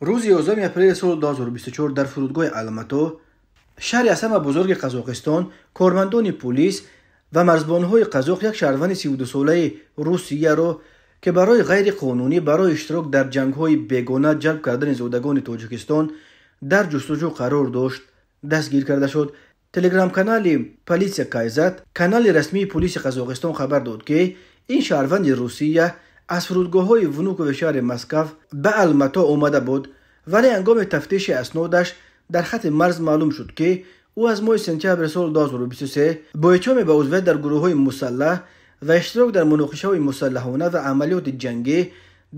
Рӯзи 11 апрели соли 2024 дар фурудгоҳи Алмато, шаҳри аз ҳама бузурги Қазоқистон, кормандони пулис ва марзбонҳои қазоқ як шаҳрванди 32-солаи Русияро, ки барои ғайриқонунӣ барои иштирок дар ҷангҳои бегона ҷалб кардани зодагони Тоҷикистон дар ҷустуҷӯ қарор дошт, дастгир карда шуд. Телеграм-канали Полиция KZ, канали расмии пулиси Қазоқистон, хабар дод, ки ин шаҳрванди Русия аз фурудгоҳҳои Внукови шаҳри Москав ба Алмато омада буд, вале ҳангоми тафтиши аснодаш дар хатти марз маълум шуд, ки ӯ аз моҳи сентябри соли 2023 бо иттиҳоми ба узвият дар гурӯҳҳои мусаллаҳ ва иштирок дар муноқишаҳои мусаллаҳона ва амалиёти ҷангӣ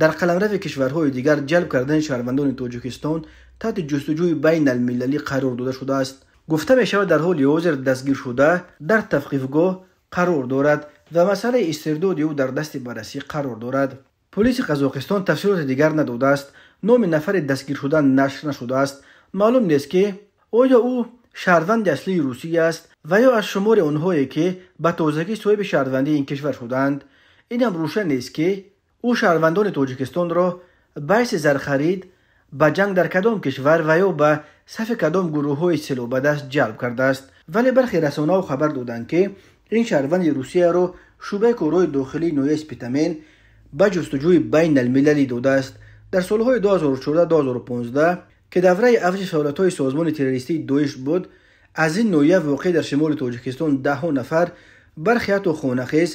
дар қаламрави кишварҳои дигар ҷалб кардани шаҳрвандони Тоҷикистон таҳти ҷустуҷӯи байналмилалӣ қарор дода шудааст. Гуфта мешавад, дар ҳоли ҳозир дастгиршуда дар тавқифгоҳ қарор дорад ва масъалаи истирдоди ӯ дар дасти баррасӣ қарор дорад. Полиси Қазоқистон тафсилоти дигар надодааст. Номи нафари дастгиршуда нашр нашудааст. Маълум нест, ки оё ӯ шаҳрванди аслии Русия аст ва ё аз шумори онҳое, ки ба тозагӣ соҳиби шаҳрвандии ин кишвар шудаанд. Инам рӯшан нест, ки ӯ шаҳрвандони Тоҷикистонро ба ҳайси зархарид ба ҷанг дар кадом кишвар ва ё ба сафи кадом гурӯҳҳои силоҳбадаст ҷалб кардааст. Вале бархе расонаҳо хабар доданд, ки ин шаҳрванди Русияро шӯъбаи корҳои дохилии ноҳияи Спитамен ба ҷустуҷӯи байналмилалӣ додааст. Дар солҳои 2014-2015, ки давраи авҷи фаъолиятҳои созмони террористии Доиш буд, аз ин ноҳия, воқеъ дар шимоли Тоҷикистон, даҳҳо нафар, бархе ҳатто хонахез,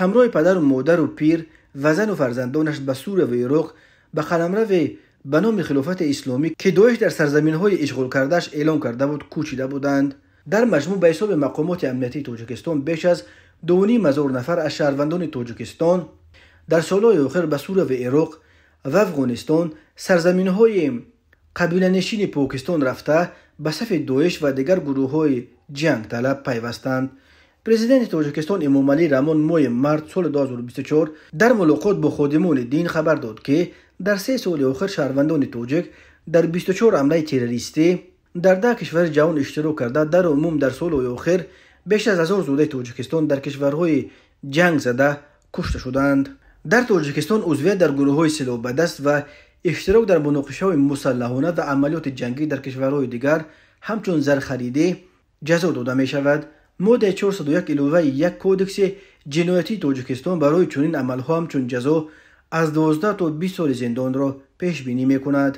ҳамроҳи падару модару пир ва зану фарзандонаш ба Сурия ва Ироқ, ба қаламрави ба номи Хилофати Исломӣ, ки Доиш дар сарзаминҳои ишғолкардааш эълон карда буд, кӯчида буданд. Дар маҷмӯъ, ба ҳисоби мақомоти амниятии Тоҷикистон, беш аз 2500 нафар аз шаҳрвандони Тоҷикистон дар солҳои охир ба Сурия ва Ироқ ва Афғонистон, сарзаминҳои қабиланишини Покистон рафта, ба сафи Доиш ва дигар гурӯҳҳои ҷангталаб пайвастанд. Президенти Тоҷикистон Эмомалӣ Раҳмон моҳи март соли 2024 дар мулоқот бо ходимони дин хабар дод, ки дар 3 соли охир шаҳрвандони тоҷик дар 24 ҳамлаи террористӣ дар 10 кишвари ҷаҳон иштирок карда, дар умум дар солҳои охир беш аз 1000 зодаи Тоҷикистон дар кишварҳои ҷангзада кушта шуданд. Дар Тоҷикистон узвият дар гурӯҳҳои силоҳбадаст ва иштирок дар муноқишаҳои мусаллаҳона ва амалиёти ҷангӣ дар кишварҳои дигар ҳамчун зархаридӣ ҷазо дода мешавад. Моддаи 401 иловаи 1 Кодекси ҷиноятии Тоҷикистон барои чунин амалҳо ҳамчун ҷазо аз 12 то 20 соли зиндонро пешбинӣ мекунад.